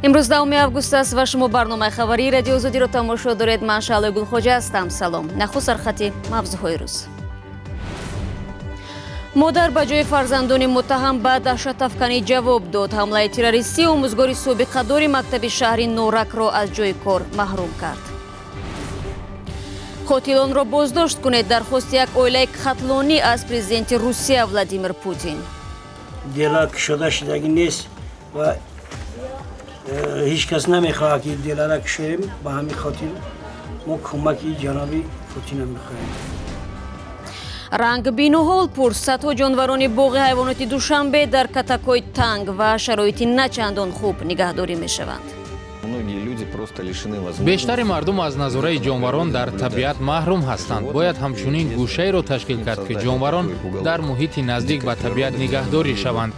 Имрӯз 10 август аст ва шумо барномаи хабарии Радиои Озодиро тамошо доред. Ман Шаълои Гулхоҷа ҳастам. Салом. Нахуст сархати мавзӯъҳои рӯз. Модар ба ҷои фарзандони муттаҳам ба даҳшатафканӣ ҷавоб дод. Ҳамлаи террористӣ омӯзгори собиқадори мактаби шаҳри Норакро аз ҷои кор маҳрум кард. Қотилонро боздошт кунед. Дархости як оилаи хатлонӣ аз президенти Русия Владимир Путин. Дела кушода шудагӣ нест ва ҳеҷ кас намехоҳад, ки делара кушоем. Ба ҳамин хотир мо кӯмаки ҷаноби Путинро мехоҳем. Рангбину ҳолпур. Садҳо ҷонварони боғи ҳайвоноти Душанбе дар катакҳои танг ва шароити начандон хуб нигаҳдорӣ мешаванд. Бештари мардум аз назораи ҷонварон дар табиат маҳрум ҳастанд. Бояд ҳамчунин гӯшаеро ташкил кард, ки ҷонварон дар муҳити наздик ба табиат нигаҳдорӣ шаванд.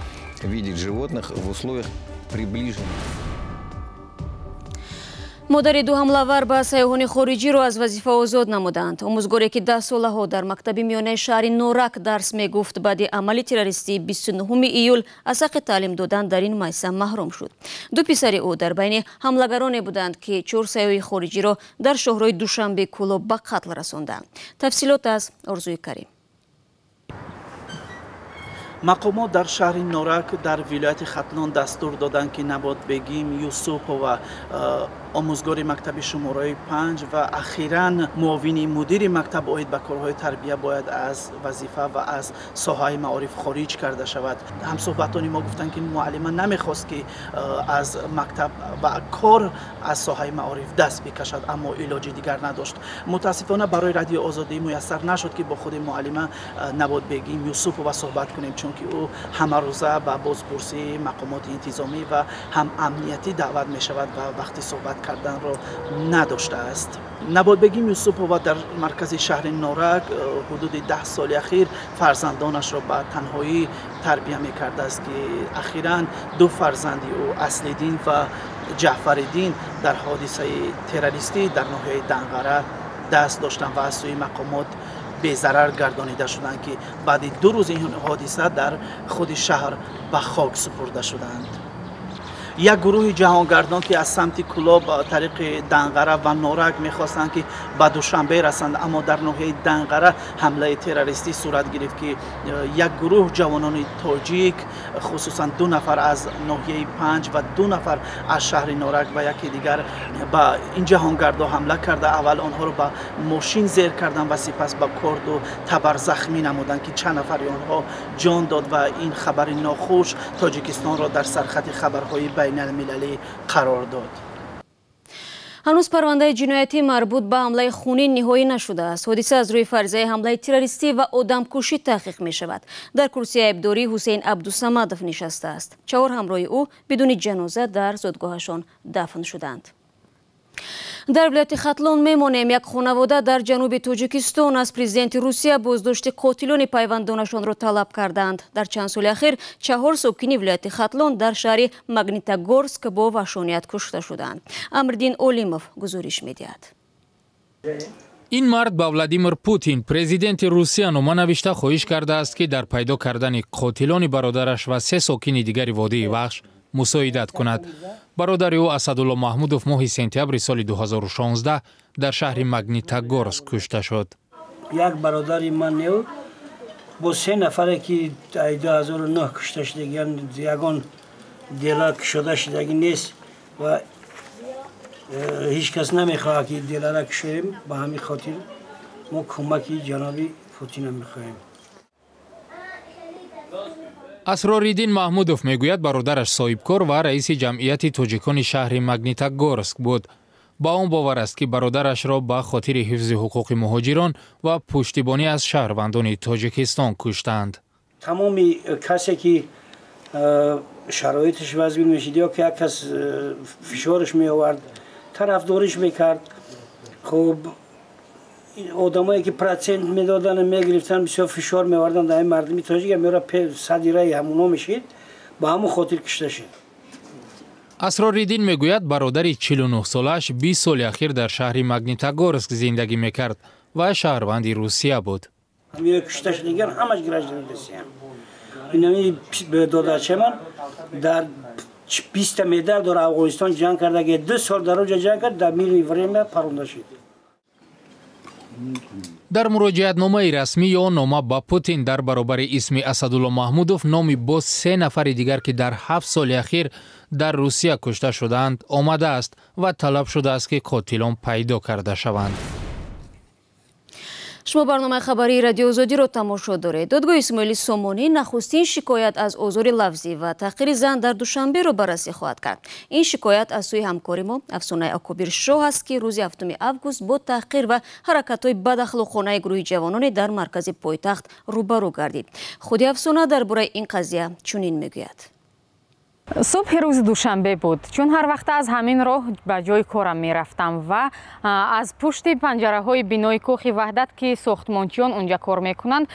Модари ду ҳамлавар ба сайёҳони хориҷиро аз вазифа озод намуданд. Омӯзгоре, ки 10 солаҳо дар мактаби миёнаи шаҳри Норак дарс мегуфт, баъди амали террористии 29 июл аз ҳаққи таълим додан дар ин муассиса маҳрум шуд. Ду писари ӯ дар байни ҳамлагароне буданд, ки 4 сайёҳи хориҷиро дар шоҳрои Душанбе Кӯлоб ба қатл расонданд. Тафсилот аз Орзуи Карим. Мақомот дар шаҳри Норак дар вилояти Хатлон дастур доданд, ки Наботбегим Юсупова, омӯзгори мактаби шумораи 5 ва ахиран муовини мудири мактаб оид ба корҳои тарбия, бояд аз вазифа ва аз соҳаи маориф хориҷ карда шавад. Ҳамсӯҳбатони мо гуфтанд, ки муаллима намехост, ки аз мактаб ва кор аз соҳаи маориф даст бикашад, аммо илоҷи дигар надошт. Мутаассифона, барои Радиои Озодӣ муяссар нашуд, ки бо худи муаллима Наботбегим Юсупова суҳбат кунем, чунки ӯ ҳамарӯза ба бозпурсии мақомоти интизомӣ ва ҳам амниятӣ даъват мешавад ва вақти суҳбат карданро надоштааст. Наботбегим Юсупова дар маркази шаҳри Норак ҳудуди 10 соли ахир фарзандонашро ба танҳоӣ тарбия мекардааст, ки ахиран ду фарзанди ӯ, Аслиддин ва Ҷаъфариддин, дар ҳодисаи террористӣ дар ноҳияи Данғара даст доштанд ва аз сӯи мақомот безарар гардонида шуданд, ки баъди 2 рӯзи ин ҳодиса дар худи шаҳр ба хок супурда шуданд. Як гурӯҳи ҷаҳонгардон, ки аз самти Кӯлоб тариқи Данғара ва Норак мехостанд, ки ба Душанбе расанд, аммо дар ноҳияи Данғара ҳамлаи террористӣ сурат гирифт, ки як гурӯҳ ҷавонони тоҷик, хусусан 2 нафар аз ноҳияи 5 ва 2 нафар аз шаҳри Норак ва яке дигар, ба ин ҷаҳонгардо ҳамла карда, аввал онҳоро ба мошин зер карданд ва сипас ба корду табар захмӣ намуданд, ки чанд нафари онҳо ҷон дод ва ин хабари нохуш Тоҷикистонро дар сархати хабарҳои байналмилалӣ қарор дод. Ҳанӯз парвандаи ҷиноятӣ марбут ба ҳамлаи хунин ниҳоӣ нашудааст. Ҳодиса аз рӯи фарзияи ҳамлаи террористӣ ва одамкушӣ таҳқиқ мешавад. Дар курсии айбдорӣ Ҳусейн Абдусамадов нишастааст. 4 ҳамроҳи ӯ бидуни ҷаноза дар зодгоҳашон дафн шуданд. Дар вилояти Хатлон мемонем. Як хонавода дар ҷануби Тоҷикистон аз президенти Русия боздошти қотилони пайвандонашонро талаб карданд. Дар чанд соли ахир 4 сокини вилояти Хатлон дар шаҳри Магнитогорск бо ваҳшоният кушта шуданд. Амриддин Олимов гузориш медиҳад. Ин мард ба Владимир Путин, президенти Русия, нома навишта хоҳиш кардааст, ки дар пайдо кардани қотилони бародараш ва 3 сокини дигари водии Вахш мусоидат кунад. Бародари ӯ Асадулло Маҳмудов моҳи сентябри соли 2016 дар шаҳри Магнитогорск кушта шуд. Як бародари ман неу бо 3 нафаре, ки 2009 кушта шудагиан, ягон дела кушода шудагӣ нест ва ҳеҷ кас намехоҳад, ки делара кушоем. Ба ҳамин хотир мо кӯмаки ҷаноби Путинро мехоҳем. Асрориддин Маҳмудов мегӯяд, бародараш соҳибкор ва раиси ҷамъияти тоҷикони шаҳри Магнитогорск буд. Ба он бовар аст, ки бародарашро ба хотири ҳифзи ҳуқуқи муҳоҷирон ва пуштибонӣ аз шаҳрвандони Тоҷикистон куштанд. Тамоми касе, ки шароиташ вазмин мешид ё ки як кас фишораш меовард, тарафдориш мекард, хуб, одамое, ки процент медодан, мегирифтан, бисёр фишор меоварданд дар мардуми тоҷик, мера садираи ҳамуно мешид, ба ҳамон хотир кушта шид. Асрориддин мегӯяд, бародари 49-солааш 20 соли ахир дар шаҳри Магнитогорск зиндагӣ мекард ва шаҳрванди Русия буд. Кушта шудагиан ҳамаш граждани Русия. Инами додарчаман дар 20 медал дора, Афғонистон ҷанг карда, 2 сол дар онҷо ҷанг кард, дар мирное время паронда шуд. Дар муроҷиатномаи расмӣ ё нома ба Путин дар баробари исми Асадулло Маҳмудов номи боз 3 нафари дигар, ки дар 7 соли ахир дар Русия кушта шудаанд, омадааст ва талаб шудааст, ки қотилон пайдо карда шаванд. Шумо барномаи хабарии Радио Озодиро тамошо доред. Додгоҳи Исмоили Сомонӣ нахустин шикоят аз озори лафзӣ ва таҳқири зан дар Душанберо баррасӣ хоҳад кард. Ин шикоят аз сӯи ҳамкори мо Афсонаи Акобиршоҳ аст, ки рӯзи 7 август бо таҳқир ва ҳаракатҳои бадахлоқонаи гурӯҳи ҷавононе дар маркази пойтахт рӯбарӯ гардид. Худи Афсона дар бораи ин қазия чунин мегӯяд. Субҳи рӯзи душанбе буд, чун ҳар вақта аз ҳамин роҳ ба ҷои корам мерафтам ва аз пушти панҷараҳои бинои кохи Ваҳдат, ки сохтмончиён унҷа кор мекунанд,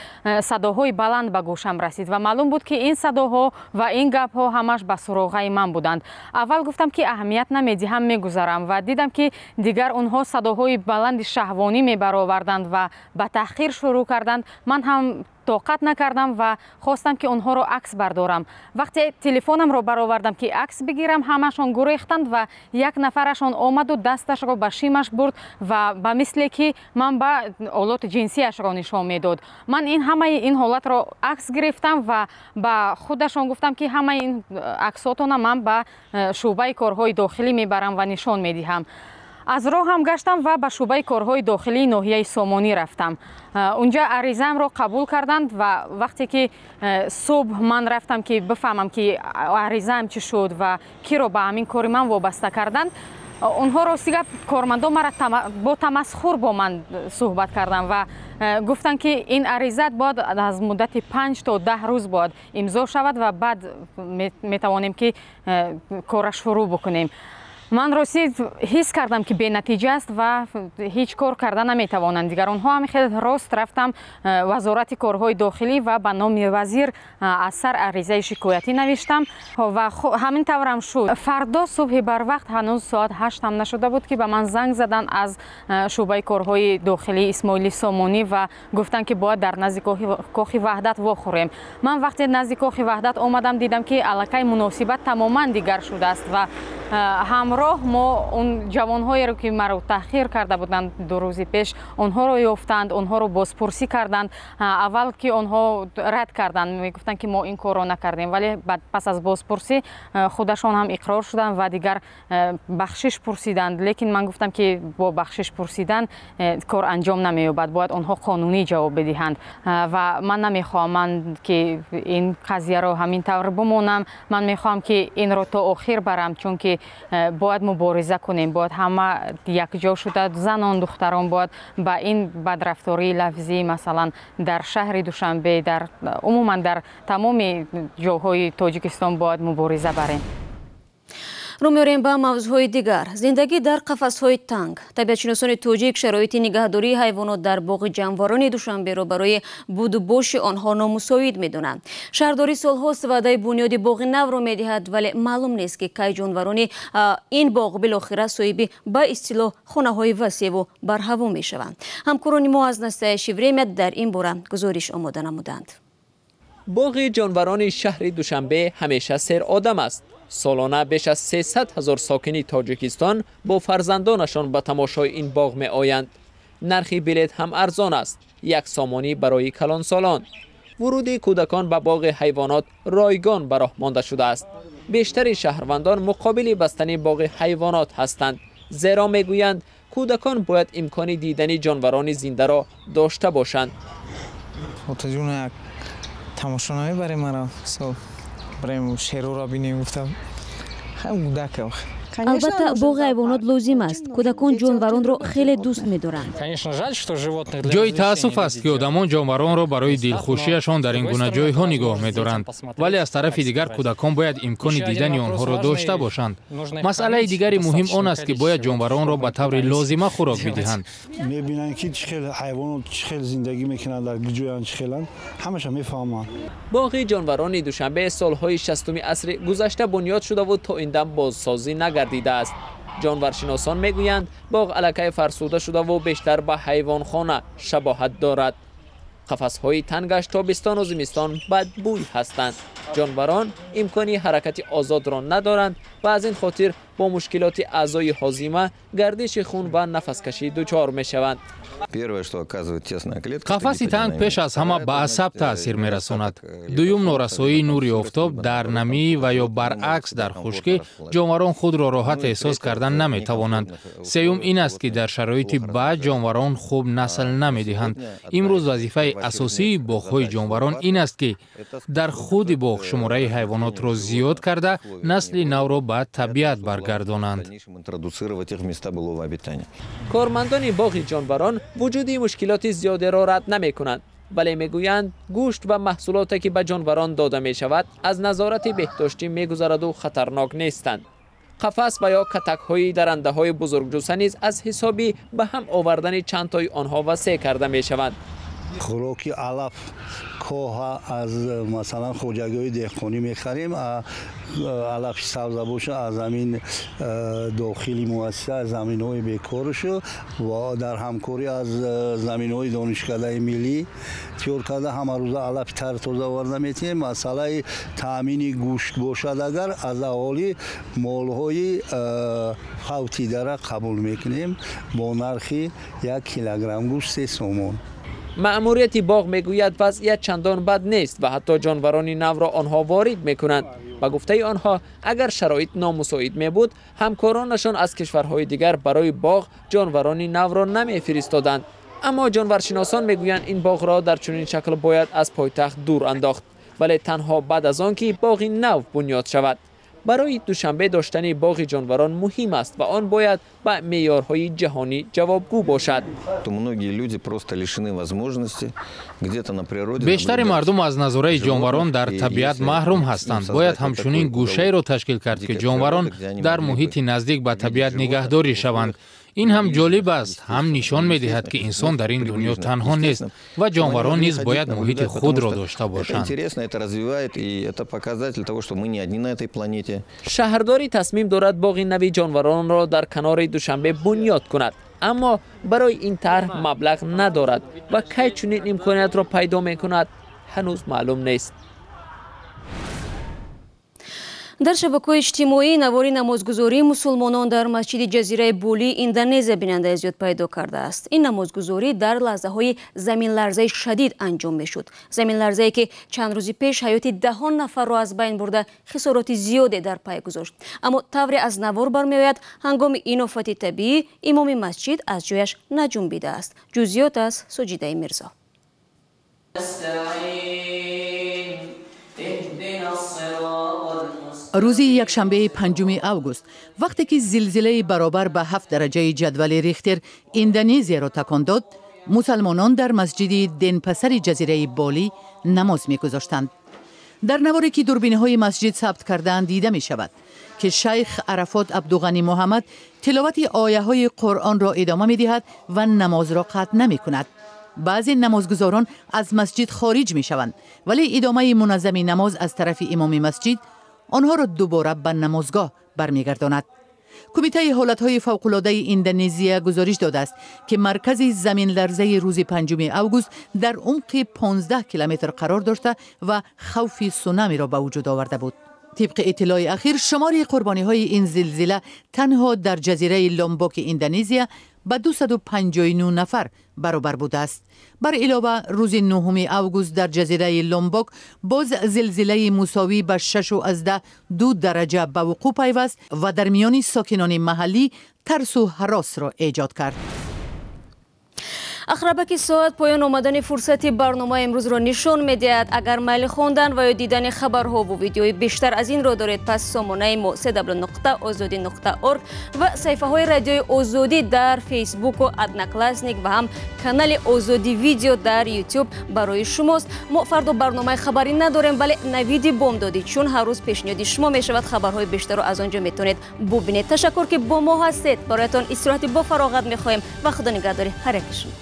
садоҳои баланд ба гӯшам расид ва маълум буд, ки ин садоҳо ва ин гапҳо ҳамаш ба суроғаи ман буданд. Аввал гуфтам, ки аҳамият намедиҳам, мегузарам ва дидам, ки дигар онҳо садоҳои баланди шаҳвонӣ мебароварданд ва ба таҳқир шурӯъ карданд. Ман ҳам тоқат накардам ва хостам, ки онҳоро акс бардорам. Вақте телефонамро баровардам, ки акс бигирам, ҳамашон гурехтанд ва як нафарашон омаду дасташро ба шимаш бурд ва ба мисле ки ман ба олоти ҷинсияшро нишон медод. Ман ин ҳамаи ин ҳолатро акс гирифтам ва ба худашон гуфтам, ки ҳамаи ин аксотона ман ба шӯъбаи корҳои дохилӣ мебарам ва нишон медиҳам. Аз роҳам гаштам ва ба шӯъбаи корҳои дохилии ноҳияи Сомонӣ рафтам. Унҷа аризаамро қабул карданд ва вақте ки субҳ ман рафтам, ки бифаҳмам, ки аризаам чӣ шуд ва киро ба ҳамин кори ман вобаста карданд, онҳо рости гап кормандон мара бо тамасхур бо ман суҳбат карданд ва гуфтанд, ки ин аризат бояд аз муддати 5 то 10 рӯз бояд имзо шавад ва баъд метавонем, ки кора шурӯъ бикунем. Ман ростӣ ҳис кардам, ки бенатиҷа аст ва ҳеҷ кор карда наметавонанд дигар. Онҳо ҳам хеле рост рафтам Вазорати корҳои дохилӣ ва ба номи вазир аз сар аризаи шикоятӣ навиштам ва ҳамин таврам шуд. Фардо субҳи барвақт, ҳанӯз соат 8 ҳам нашуда буд, ки ба ман занг заданд аз шӯъбаи корҳои дохилии Исмоили Сомонӣ ва гуфтанд, ки бояд дар назди кохи Ваҳдат вохӯрем. Ман вақте назди кохи Ваҳдат омадам, дидам, ки аллакай муносибат тамоман дигар шудааст ва ҳамроҳ мо он ҷавонҳоеро, ки маро таҳқир карда буданд 2 рӯзи пеш, онҳоро ёфтанд, онҳоро бозпурсӣ карданд. Аввал ки онҳо рад карданд, мегуфтанд, ки мо ин корро накардем, вале пас аз бозпурсӣ худашон ҳам иқрор шуданд ва дигар бахшиш пурсиданд. Лекин ман гуфтам, ки бо бахшиш пурсидан кор анҷом намеёбад, бояд онҳо қонунӣ ҷавоб бидиҳанд ва ман намехоҳам, ки ин қазияро ҳамин тавр бимонам. Ман мехоҳам, ки инро то охир барам, чунки бояд мубориза кунем, бояд ҳама якҷо шуда, занон, духтарон бояд ба ин бадрафтории лафзӣ, масалан, дар шаҳри Душанбе, дар умуман дар тамоми ҷойҳои Тоҷикистон бояд мубориза барем. Рӯ меорем ба мавзӯъҳои дигар. Зиндагӣ дар қафасҳои танг. Табиатшиносони тоҷик шароити нигаҳдории ҳайвонот дар боғи ҷанварони Душанберо барои будубоши онҳо номусоид медонанд. Шаҳрдорӣ солҳост ваъдаи бунёди боғи навро медиҳад, вале маълум нест, ки кай ҷонварони ин боғ билохира соҳиби ба истилоҳ хонаҳои васеъву барҳаво мешаванд. Ҳамкорони мо аз Настоящее время дар ин бора гузориш омода намуданд. Боғи ҷонварони шаҳри Душанбе ҳамеша серодам аст. Солона беш аз 300 ҳазор сокини Тоҷикистон бо фарзандонашон ба тамошои ин боғ меоянд. Нархи билет ҳам арзон аст, 1 сомонӣ барои калонсолон. Вуруди кӯдакон ба боғи ҳайвонот ройгон ба роҳ монда шудааст. Бештари шаҳрвандон муқобили бастани боғи ҳайвонот ҳастанд, зеро мегӯянд кӯдакон бояд имкони дидани ҷонварони зиндаро дошта бошанд. Тамошо намебарем маро, барем шеруро бинем, гуфтам. Кӯдак. Албатта, боғи ҳайвонот лозим аст. Кӯдакон ҷонваронро хеле дӯст медоранд. Ҷои таассуф аст, ки одамон ҷонваронро барои дилхушиашон дар ин гуна ҷойҳо нигоҳ медоранд, вале аз тарафи дигар кӯдакон бояд имкони дидани онҳоро дошта бошанд. Масъалаи дигари муҳим он аст, ки бояд ҷонваронро ба таври лозима хӯрок бидиҳанд. Мебинанд, ки чӣ хел ҳайвонот чӣ хел зиндагӣ мекунанд, дар ҷоянд чӣ хеланд, ҳамаша мефаҳманд. Боғи ҷонварони Душанбе солҳои 60-уми асри гузашта бунёд шудаву то ин дам бозсозӣ нагардидааст. Ҷонваршиносон мегӯянд, боғ аллакай фарсуда шудаву бештар ба ҳайвонхона шабоҳат дорад. Қафасҳои тангаш тобистону зимистон бадбӯй ҳастанд. Ҷонварон имкони ҳаракати озодро надоранд ва аз ин хотир бо мушкилоти аъзои ҳозима, гардиши хун ва нафаскашӣ дучор мешаванд. Қафаси танг пеш аз ҳама ба асаб таъсир мерасонад. Дуюм, норасоии нури офтоб дар намӣ ва ё баръакс дар хушкӣ ҷонварон худро роҳат эҳсос кардан наметавонанд. Сеюм ин аст, ки дар шароити бад ҷонварон хуб насл намедиҳанд. Имрӯз вазифаи асосии боғҳои ҷонварон ин аст, ки дар худи боғ шумораи ҳайвонотро зиёд карда, насли навро ба табиат баргардонанд. Кормандони боғи ҷонварон вуҷуди мушкилоти зиёдеро рад намекунанд, вале мегӯянд, гӯшт ва маҳсулоте ки ба ҷонварон дода мешавад, аз назорати беҳдоштӣ мегузараду хатарнок нестанд. Қафас ва ё катакҳои дарандаҳои бузургҷусса низ аз ҳисоби ба ҳам овардани чандтои онҳо васеъ карда мешаванд. Хӯроки алаф коҳа аз масалан хоҷагиҳои деҳқонӣ мехарем, алафи сабза боша аз ҳамин дохили муассиса, аз заминҳои бекоршу ва дар ҳамкорӣ аз заминҳои донишкадаи миллӣ тиёр карда, ҳамарӯза алафи тартоза оварда метиҳем. Масъалаи таъмини гӯшт бошад, агар аз аҳолӣ молҳои фавтидара қабул мекунем бо нархи 1 килограмм гӯшт 3 сомон. Маъмурияти боғ мегӯяд, вазъият чандон бад нест ва ҳатто ҷонварони навро онҳо ворид мекунанд. Ба гуфтаи онҳо, агар шароит номусоид мебуд, ҳамкоронашон аз кишварҳои дигар барои боғ ҷонварони навро намефиристоданд. Аммо ҷонваршиносон мегӯянд, ин боғро дар чунин шакл бояд аз пойтахт дур андохт, вале танҳо баъд аз он ки боғи нав бунёд шавад. Барои Душанбе доштани боғи ҷонварон муҳим аст ва он бояд ба меъёрҳои ҷаҳонӣ ҷавобгӯ бошад. Бештари мардум аз назораи ҷонварон дар табиат маҳрум ҳастанд. Бояд ҳамчунин гӯшаеро ташкил кард, ки ҷонварон дар муҳити наздик ба табиат нигаҳдорӣ шаванд. Ин ҳам ҷолиб аст, ҳам нишон медиҳад, ки инсон дар ин дунё танҳо нест ва ҷонварон низ бояд муҳити худро дошта бошанд. Шаҳрдорӣ тасмим дорад боғи нави ҷонваронро дар канори Душанбе бунёд кунад, аммо барои ин тарҳ маблағ надорад ва кай чунин имкониятро пайдо мекунад, ҳанӯз маълум нест. Дар шабакаҳои иҷтимоӣ навори намозгузории мусулмонон дар масҷиди ҷазираи Болии Индонезия бинандаи зиёд пайдо кардааст. Ин намозгузорӣ дар лаҳзаҳои заминларзаи шадид анҷом мешуд. Заминларзае ки чанд рӯзи пеш ҳаёти даҳон нафарро аз байн бурда, хисороти зиёде дар пай гузошт. Аммо тавре аз навор бармеояд, ҳангоми ин офати табиӣ имоми масҷид аз ҷояш наҷунбидааст. Ҷузъиёт аз Соҷидаи Мирзо. Рӯзи якшанбеи 5 август, вақте ки зилзилаи баробар ба 7 дараҷаи ҷадвали Рихтер Индонезияро такон дод, мусалмонон дар масҷиди Денпасари ҷазираи Болӣ намоз мегузоштанд. Дар наворе ки дурбинҳои масҷид сабт кардаанд, дида мешавад, ки шайх Арафот Абдуғанӣ Муҳаммад тиловати ояҳои Қуръонро идома медиҳад ва намозро қатъ намекунад. Баъзе намозгузорон аз масҷид хориҷ мешаванд, вале идомаи муназзами намоз аз тарафи имоми масҷид онҳоро дубора ба намозгоҳ бармегардонад. Кумитаи ҳолатҳои фавқулодаи Индонезия гузориш додааст, ки маркази заминларзаи рӯзи 5 август дар умқи 15 километр қарор дошта ва хавфи сунамиро ба вуҷуд оварда буд. Тибқи иттилои ахир, шумори қурбониҳои ин зилзила танҳо дар ҷазираи Ломбоки Индонезия ба 259 нафар баробар будааст. Бар илова, рӯзи 9 август дар ҷазираи Ломбок боз зилзилаи мусовӣ ба 6.2 дараҷа ба вуқӯъ пайваст ва дар миёни сокинони маҳаллӣ тарсу ҳаросро эҷод кард. Ақрабаки соат поён омадани фурсати барномаи имрӯзро нишон медиҳад. Агар майли хондан ва ё дидани хабарҳову видеои бештар аз ин ро доред, пас сомонаи мо cw.ozodi.org ва саҳифаҳои радиои Озодӣ дар Фейсбуку Одноклассник ва ҳам канали Озодӣ видео дар Ютуб барои шумост. Мо фардо барномаи хабарӣ надорем, вале навиди бомдодӣ чун ҳар рӯз пешниҳоди шумо мешавад, хабарҳои бештарро аз он ҷо метавонед бубинед. Ташаккур, ки бо мо ҳастед. Бароятон истироҳати бо фароғат мехоҳем ва худо нигаҳдори ҳар яки шумо.